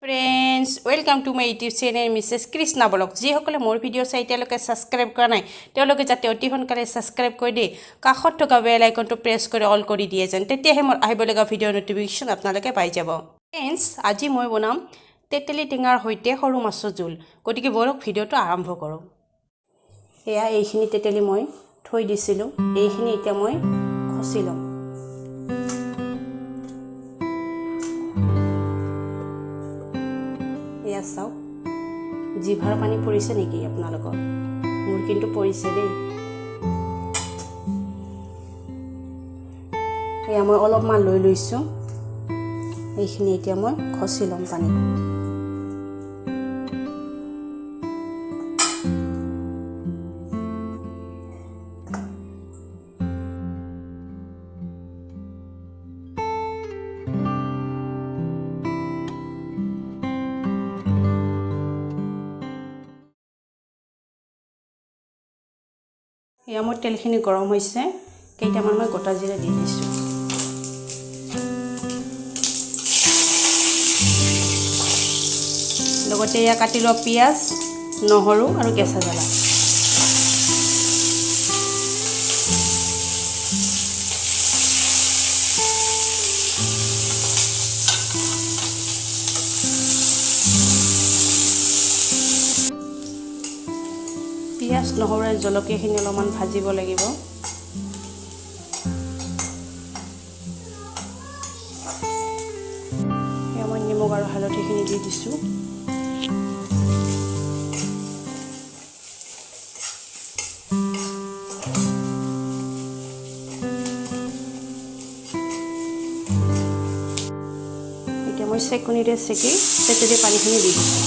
Friends, welcome to my YouTube channel Mrs Krishna Vlog. যিসকলে মোৰ video' চাই তেওঁলোকে ছাবস্ক্ৰাইব কৰা নাই, তেওঁলোকে যাতে অতি সোনকালে ছাবস্ক্ৰাইব কৰি দিয়ে, কাষত থকা বেল আইকনটো প্ৰেছ কৰি অল কৰি দিয়ে যেন, তেতিয়াহে মোৰ আহিবলগা ভিডিঅ' ন'টিফিকেশ্যন আপোনালোকে পাই যাব। ফ্ৰেণ্ডছ, আজি মই বনাম তেতেলী টেঙাৰ সৈতে সৰু মাছৰ জোল। গতিকে ব'লক, ভিডিঅ'টো আৰম্ভ কৰোঁ। এয়া এইখিনি তেতেলী মই থৈ দিছিলোঁ, এইখিনি এতিয়া মই খচি ল'ম। এয়া চাওক, জিভাৰ পানী পৰিছে নেকি আপোনালোকৰ? মোৰ কিন্তু পৰিছে দেই। এয়া মই অলপমান লৈ লৈছোঁ, এইখিনি এতিয়া মই খচি ল'ম পানীত। এয়া মোৰ তেলখিনি গৰম হৈছে, কেইটামান মই গোটা জিৰা দি দিছোঁ। লগতে এয়া কাটি লোৱা পিঁয়াজ, নহৰু আৰু কেঁচা জ্বালা। পিঁয়াজ, নহৰু আৰু জলকীয়াখিনি অলপমান ভাজিব লাগিব। এয়া মই নিমখ আৰু হালধিখিনি দি দিছোঁ। এতিয়া মই চেকনিৰে চেকি তেতেলী পানীখিনি দি দিছোঁ।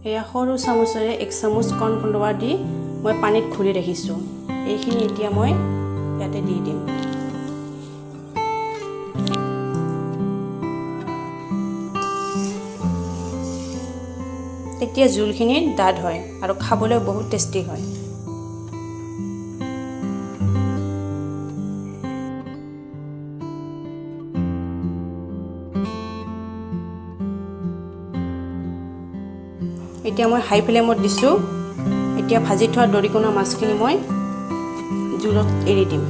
এয়া সৰু চামুচেৰে 1 চামুচ কৰ্ণফ্লাৱাৰ দি মই পানীত ঘুলি ৰাখিছোঁ, এইখিনি এতিয়া মই ইয়াতে দি দিম। তেতিয়া জোলখিনি ডাঠ হয় আৰু খাবলৈ বহুত টেষ্টি হয়। এতিয়া মই হাই ফ্লেমত দিছোঁ। এতিয়া ভাজি থোৱা দৰিকণা মাছখিনি মই জোলত এৰি দিম।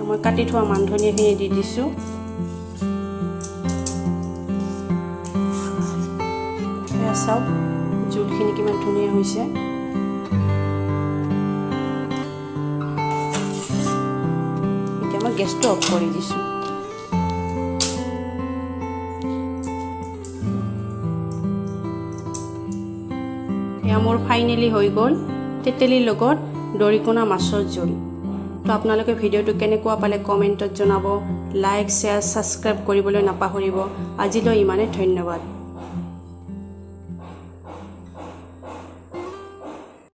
মই কাটি থোৱা মান ধনিয়াখিনি দি দিছোঁ। চাওক জোলখিনি কিমান ধুনীয়া হৈছে। এতিয়া মই গেছটো অফ কৰি দিছোঁ। এয়া মোৰ ফাইনেলি হৈ গ'ল তেতেলীৰ লগত দৰিকণা মাছৰ জোল। তো আপোনালোকে ভিডিঅ'টো কেনেকুৱা পালে কমেণ্টত জনাব, লাইক, শ্বেয়াৰ, ছাবস্ক্ৰাইব কৰিবলৈ নাপাহৰিব। আজিলৈ ইমানে, ধন্যবাদ।